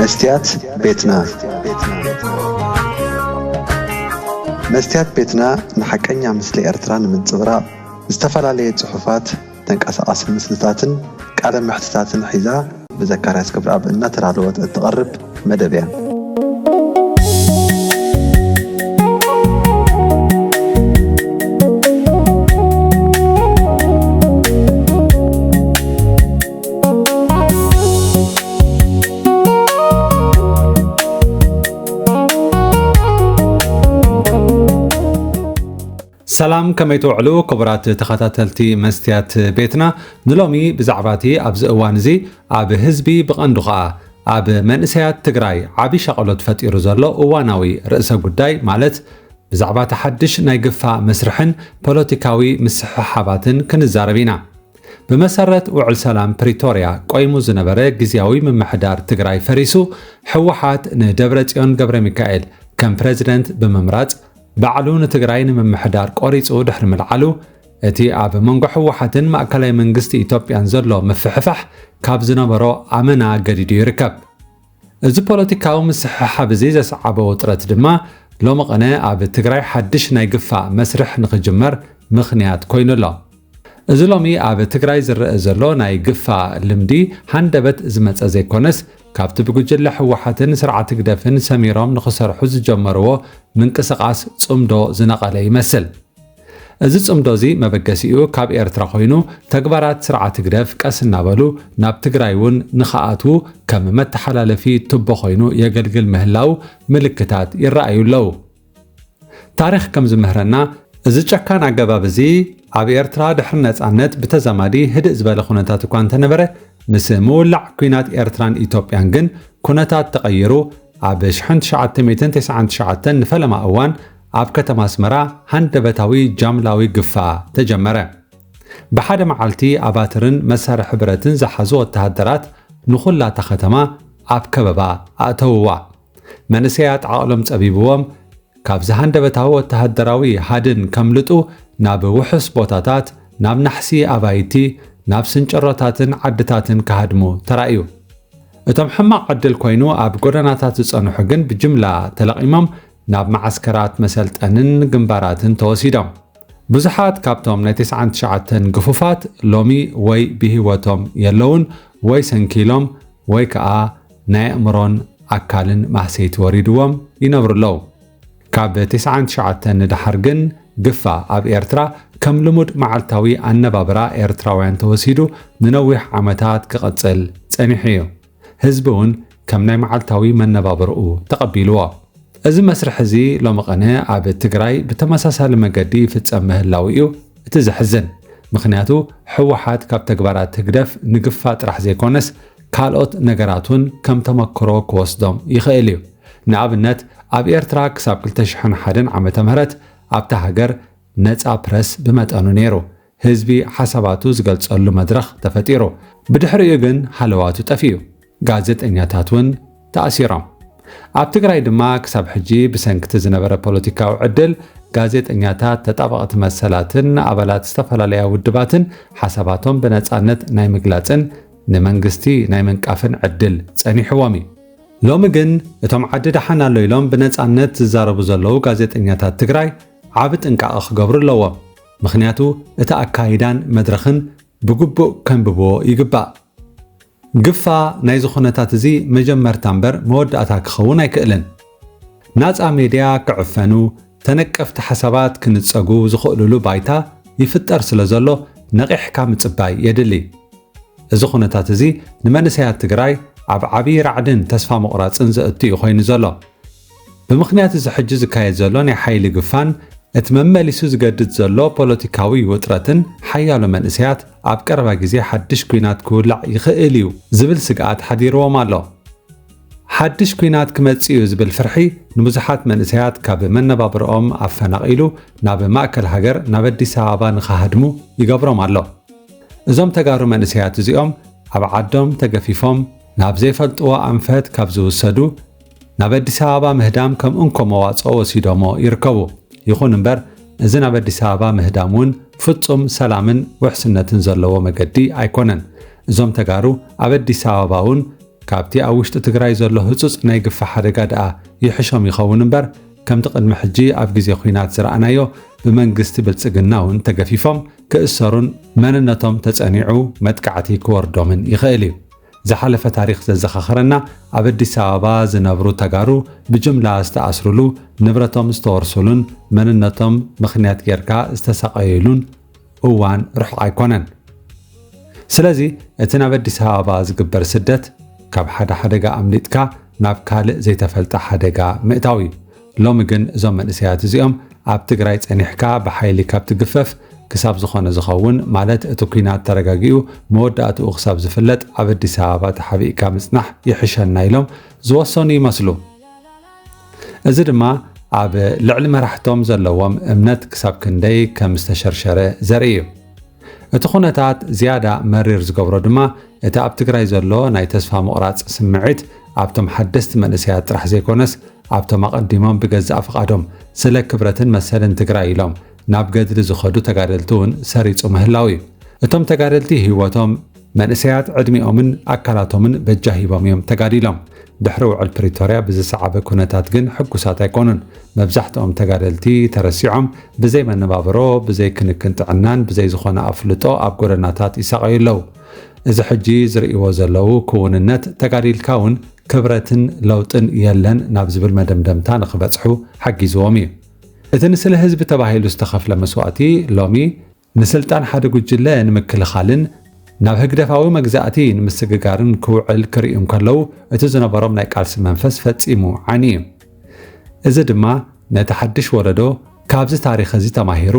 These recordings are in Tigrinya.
መስትያት ቤትና። መስትያት ቤትና ንሓቀኛ ምስሊ ኤርትራ ንምንጽብራቕ ዝተፈላለየ ጽሑፋት፣ ተንቀሳቓሲ ምስልታትን ቃለ መሕትታትን ሒዛ ብዘካርያስ ክብረኣብ እናተዳለወት እትቐርብ መደብ እያ። ሰላም፣ ከመይ ትውዕሉ ክቡራት ተኸታተልቲ መስትያት ቤትና? ንሎሚ ብዛዕባ እቲ ኣብዚ እዋን እዚ ኣብ ህዝቢ ብቐንዱ ኸኣ ኣብ መንእሰያት ትግራይ ዓቢ ሻቕሎት ፈጢሩ ዘሎ እዋናዊ ርእሰ ጉዳይ፣ ማለት ብዛዕባ እቲ ሓድሽ ናይ ግፋ መስርሕን ፖለቲካዊ ምስሕሓባትን ክንዛረብ ኢና። ብመሰረት ውዕል ሰላም ፕሪቶርያ ቆይሙ ዝነበረ ግዝያዊ ምምሕዳር ትግራይ ፈሪሱ፣ ህወሓት ንደብረጽዮን ገብረ ሚካኤል ከም ፕረዚደንት ብምምራጽ፣ ባዕሉ ንትግራይ ንምምሕዳር ቆሪጹ ድሕሪ ምልዓሉ፣ እቲ ኣብ መንጎ ህወሓትን ማእከላይ መንግስቲ ኢትዮጵያን ዘሎ ምፍሕፋሕ ካብ ዝነበሮ ኣመና ገዲዱ ይርከብ። እዚ ፖለቲካዊ ምስሕሓብ እዚ ዘስዓቦ ውጥረት ድማ ሎሚ ቐነ ኣብ ትግራይ ሓድሽ ናይ ግፋ መስርሕ ንኽጅመር ምኽንያት ኮይኑ ኣሎ። እዚ ሎሚ ኣብ ትግራይ ዝረአ ዘሎ ናይ ግፋ ልምዲ ሃንደበት ዝመጸ ዘይኮነስ፣ ካብቲ ብጉጅለ ህወሓትን ስርዓት ህግደፍን ሰሚሮም ንኽሰርሑ ዝጀመርዎ ምንቅስቓስ ጽምዶ ዝነቐለ ይመስል። እዚ ጽምዶ እዚ መበገሲኡ ካብ ኤርትራ ኮይኑ፣ ተግባራት ስርዓት ህግደፍ ቀስ እናበሉ ናብ ትግራይ እውን ንኽኣትዉ ከም መተሓላለፊ ቱቦ ኮይኑ የገልግል ምህላዉ ምልክታት ይረኣዩ ኣለዉ። ታሪኽ ከም ዝምህረና፣ እዚ ጨካን ኣገባብ እዚ ኣብ ኤርትራ ድሕሪ ነጻነት ብተዛማዲ ህድእ ዝበለ ኩነታት እኳ እንተነበረ፣ ምስ ምውላዕ ኲናት ኤርትራን ኢትዮጵያን ግን ኩነታት ተቐይሩ፣ ኣብ ሽሕን ትሽዓተ ሚእትን ተስዓን ትሽዓተን ንፈለማ እዋን ኣብ ከተማ ኣስመራ ሃንደበታዊ ጃምላዊ ግፋ ተጀመረ። ብሓደ መዓልቲ ኣባትርን መሳርሒ ብረትን ዝሓዙ ወተሃደራት ንኹላታ ከተማ ኣብ ከበባ ኣእተውዋ። መንእሰያት ዓቕሎም ጸቢብዎም፣ ካብዚ ሃንደበታዊ ወተሃደራዊ ሃድን ከምልጡ ናብ ውሑስ ቦታታት፣ ናብ ናሕሲ ኣባይቲ፣ ናብ ስንጭሮታትን ዓድታትን ክሃድሙ ተራእዩ። እቶም ሕማቕ ዕድል ኮይኑ ኣብ ጎደናታት ዝጸንሑ ግን ብጅምላ ተለቒሞም ናብ መዓስከራት መሰልጠንን ግንባራትን ተወሲዶም። ብዙሓት ካብቶም ናይ ተስዓን ትሽዓተን ግፉፋት ሎሚ ወይ ብህይወቶም የለውን ወይ ሰንኪሎም ወይ ከኣ ናይ ኣእምሮን ኣካልን ማህሰይቲ ወሪድዎም ይነብሩ ኣለዉ። ካብ ተስዓን ትሽዓተን ንደሓር ግን ግፋ ኣብ ኤርትራ ከም ልሙድ መዓልታዊ ኣነባብራ ኤርትራውያን ተወሲዱ ንነዊሕ ዓመታት ክቐጽል ጸኒሑ እዩ። ህዝቢ እውን ከም ናይ መዓልታዊ መነባብርኡ ተቐቢልዎ። እዚ መስርሕ እዚ ሎሚ ቐነ ኣብ ትግራይ ብተመሳሳሊ መገዲ ይፍጸም ምህላዉ እዩ እቲ ዘሕዝን። ምኽንያቱ ህወሓት ካብ ተግባራት ህግደፍ ንግፋ ጥራሕ ዘይኮነስ ካልኦት ነገራት እውን ከም ተመክሮ ክወስዶም ይኽእል እዩ። ንኣብነት ኣብ ኤርትራ ክሳብ ክልተ ሽሕን ሓደን ዓመተ ምህረት ኣብታ ሃገር ነጻ ፕረስ ብመጠኑ ነይሩ። ህዝቢ ሓሳባቱ ዝገልጸሉ መድረኽ ተፈጢሩ። ብድሕሪኡ ግን ሃለዋቱ ጠፊኡ። ጋዜጠኛታት እውን ተኣሲሮም። ኣብ ትግራይ ድማ ክሳብ ሕጂ ብሰንክቲ ዝነበረ ፖለቲካዊ ዕድል ጋዜጠኛታት፣ ተጣበቕቲ መሰላትን ኣባላት ዝተፈላለያ ውድባትን ሓሳባቶም ብነጻነት ናይ ምግላጽን ንመንግስቲ ናይ ምንቃፍን ዕድል ጸኒሕዎም እዩ። ሎሚ ግን እቶም ዓዲ ደሓን ኣሎ ኢሎም ብነጻነት ዝዛረቡ ዘለዉ ጋዜጠኛታት ትግራይ ዓቢ ጥንቃቐ ክገብሩ ኣለዎም። ምኽንያቱ እቲ ኣካይዳን መድረኽን ብግቡእ ከንብብዎ ይግባእ። ግፋ ናይዚ ኩነታት እዚ መጀመርታ እምበር መወዳእታ ክኸውን ኣይክእልን። ናጻ ሜድያ ክዕፈኑ፣ ተነቀፍቲ ሓሳባት ክንጸጉ ዝኽእሉሉ ባይታ ይፍጠር ስለ ዘሎ ነቒሕካ ምጽባይ የድሊ። እዚ ኩነታት እዚ ንመንእሰያት ትግራይ ኣብ ዓብዪ ራዕድን ተስፋ ምቑራጽን ዘእቱ እዩ ኮይኑ ዘሎ። ብምኽንያት እዚ ሕጂ ዝካየድ ዘሎ ናይ ሓይሊ ግፋን እቲ መመሊሱ ዝገድድ ዘሎ ፖለቲካዊ ውጥረትን ሓያሎ መንእሰያት ኣብ ቀረባ ግዜ ሓድሽ ኲናት ክውላዕ ይኽእል እዩ ዝብል ስግኣት ሓዲርዎም ኣሎ። ሓድሽ ኲናት ክመጽእ እዩ ዝብል ፍርሒ ንብዙሓት መንእሰያት ካብ መነባብርኦም ኣፈናቒሉ ናብ ማእከል ሃገር ናብ ኣዲስ ኣበባ ንኽሃድሙ ይገብሮም ኣሎ። እዞም ተጋሩ መንእሰያት እዚኦም ኣብ ዓዶም ተገፊፎም ናብ ዘይፈልጥዎ ኣንፈት ካብ ዝውሰዱ ናብ ኣዲስ ኣበባ ምህዳም ከም እንኮ መዋጽኦ ወሲዶሞ ይርከቡ። ይኹን እምበር እዚ ናብ ኣዲስ ኣበባ ምህዳም እውን ፍጹም ሰላምን ውሕስነትን ዘለዎ መገዲ ኣይኮነን። እዞም ተጋሩ ኣብ ኣዲስ ኣበባ እውን ካብቲ ኣብ ውሽጢ ትግራይ ዘሎ ህጹጽ ናይ ግፋ ሓደጋ ደኣ ይሕሾም ይኸውን እምበር፣ ከምቲ ቅድሚ ሕጂ ኣብ ግዜ ኲናት ዝረኣናዮ ብመንግስቲ ብልጽግና እውን ተገፊፎም ክእሰሩን መንነቶም ተጸኒዑ መጥቃዕቲ ክወርዶምን ይኽእል እዩ። ዝሓለፈ ታሪኽ ዘዘኻኽረና ኣብ ኣዲስ ኣበባ ዝነብሩ ተጋሩ ብጅምላ ዝተኣስሩሉ፣ ንብረቶም ዝተወርሱሉን መንነቶም ምኽንያት ጌርካ ዝተሳቐዩሉን እዋን ርሑቕ ኣይኮነን። ስለዚ እቲ ናብ ኣዲስ ኣበባ ዝግበር ስደት ካብ ሓደ ሓደጋ ኣምሊጥካ ናብ ካልእ ዘይተፈልጠ ሓደጋ ምእታው እዩ። ሎሚ ግን እዞም መንእሰያት እዚኦም ኣብ ትግራይ ጸኒሕካ ብሓይሊ ካብ ትግፈፍ ክሳብ ዝኾነ ዝኸውን፣ ማለት እቲ ኲናት ተረጋጊኡ መወዳእትኡ ክሳብ ዝፍለጥ ኣብ ኣዲስ ኣበባ ተሓቢእካ ምጽናሕ ይሕሸና ኢሎም ዝወሰኑ ይመስሉ። እዚ ድማ ኣብ ልዕሊ መራሕቶም ዘለዎም እምነት ክሳብ ክንደይ ከም ዝተሸርሸረ ዘርኢ እዩ። እቲ ኩነታት ዝያዳ መሪር ዝገብሮ ድማ እቲ ኣብ ትግራይ ዘሎ ናይ ተስፋ ምቑራጽ ስምዒት ኣብቶም ሓደስቲ መንእሰያት ጥራሕ ዘይኮነስ ኣብቶም ኣቐዲሞም ብገዛእ ፍቓዶም ስለ ክብረትን መሰልን ትግራይ ኢሎም ናብ ገድሊ ዝኸዱ ተጋደልቲ እውን ሰሪጹ ምህላው እዩ። እቶም ተጋደልቲ ህይወቶም፣ መንእሰያት ዕድሚኦምን ኣካላቶምን በጃ ሂቦም እዮም ተጋዲሎም። ድሕሪ ውዕል ፕሪቶርያ ብዝሰዓበ ኩነታት ግን ሕጉሳት ኣይኮኑን። መብዛሕትኦም ተጋደልቲ ተረሲዖም፣ ብዘይ መነባብሮ፣ ብዘይ ክንክን ጥዕናን ብዘይ ዝኾነ ኣፍልጦ ኣብ ጎደናታት ይሳቐዩ ኣለዉ። እዚ ሕጂ ዝርእይዎ ዘለዉ ክውንነት ተጋዲልካ እውን ክብረትን ለውጥን የለን ናብ ዝብል መደምደምታ ንኽበጽሑ ሓጊዝዎም እዩ። እቲ ንስለ ህዝቢ ተባሂሉ ዝተኸፍለ መስዋእቲ ሎሚ ንስልጣን ሓደ ጉጅለ ንምክልኻልን ናብ ህግደፋዊ መግዛእቲ ንምስግጋርን ክውዕል ክርእዩ እንከለዉ፣ እቲ ዝነበሮም ናይ ቃልሲ መንፈስ ፈጺሙ ዓንዩ እዩ። እዚ ድማ ነቲ ሓድሽ ወለዶ ካብዚ ታሪኽ እዚ ተማሂሩ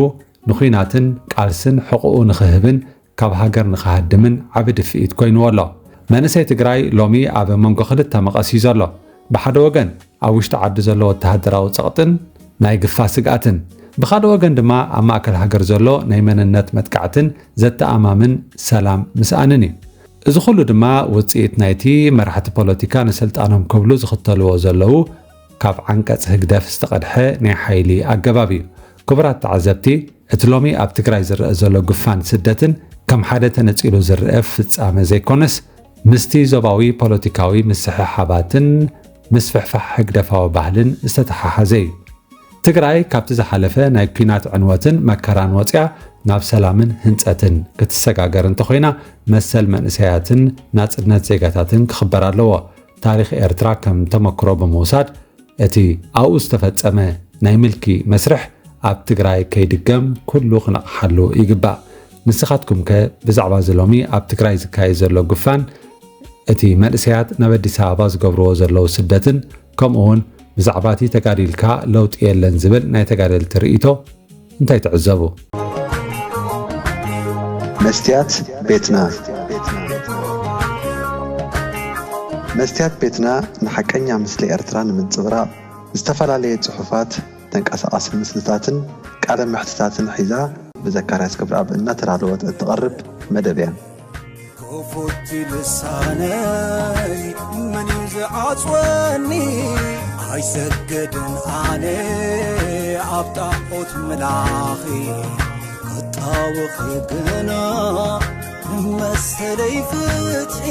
ንኹናትን ቃልስን ሕቑኡ ንኽህብን ካብ ሃገር ንኽሃድምን ዓቢ ድፍኢት ኮይንዎ ኣሎ። መንእሰይ ትግራይ ሎሚ ኣብ መንጎ ክልተ መቐስ እዩ ዘሎ። ብሓደ ወገን ኣብ ውሽጢ ዓዲ ዘሎ ወተሃደራዊ ጸቕጥን ናይ ግፋ ስግኣትን፣ ብኻልእ ወገን ድማ ኣብ ማእከል ሃገር ዘሎ ናይ መንነት መጥቃዕትን ዘተኣማምን ሰላም ምስኣንን እዩ። እዚ ኩሉ ድማ ውጽኢት ናይቲ መራሕቲ ፖለቲካ ንስልጣኖም ክብሉ ዝኽተልዎ ዘለዉ ካብ ዓንቀጽ ህግደፍ ዝተቐድሐ ናይ ሓይሊ ኣገባብ እዩ። ክቡራት ተዓዘብቲ፣ እቲ ሎሚ ኣብ ትግራይ ዝረአ ዘሎ ግፋን ስደትን ከም ሓደ ተነጺሉ ዝረአ ፍጻመ ዘይኮነስ፣ ምስቲ ዞባዊ ፖለቲካዊ ምስሕሓባትን ምስፍሕፋሕ ህግደፋዊ ባህልን ዝተተሓሓዘ እዩ። ትግራይ ካብቲ ዝሓለፈ ናይ ኲናት ዕንወትን መከራን ወጺኣ ናብ ሰላምን ህንጸትን ክትሰጋገር እንተኾይና፣ መሰል መንእሰያትን ናጽነት ዜጋታትን ክኽበር ኣለዎ። ታሪኽ ኤርትራ ከም ተመክሮ ብምውሳድ፣ እቲ ኣብኡ ዝተፈጸመ ናይ ምልኪ መስርሕ ኣብ ትግራይ ከይድገም ኩሉ ክነቕሓሉ ይግባእ። ንስኻትኩምከ ብዛዕባ እዚ ሎሚ ኣብ ትግራይ ዝካየድ ዘሎ ግፋን፣ እቲ መንእሰያት ናብ ኣዲስ ኣበባ ዝገብርዎ ዘለዉ ስደትን፣ ከምኡ እውን ብዛዕባ እቲ ተጋዲልካ ለውጢ የለን ዝብል ናይ ተጋደልቲ ርእይቶ እንታይ ትዕዘቡ? መስትያት ቤትና። መስትያት ቤትና ንሓቀኛ ምስሊ ኤርትራ ንምንጽብራቕ ዝተፈላለየ ጽሑፋት፣ ተንቀሳቓሲ ምስልታትን ቃለ መሕትታትን ሒዛ ብዘካርያስ ክብረኣብ እናተዳለወት እትቐርብ መደብ እያ። ክፉት ልሳነይ መን እዩ ዝዓጽወኒ? ኣይሰግድን ኣነ ኣብ ጣዖት ምላኺ፣ ክጣወኺ ግና ንመሰለይ ፍትሒ።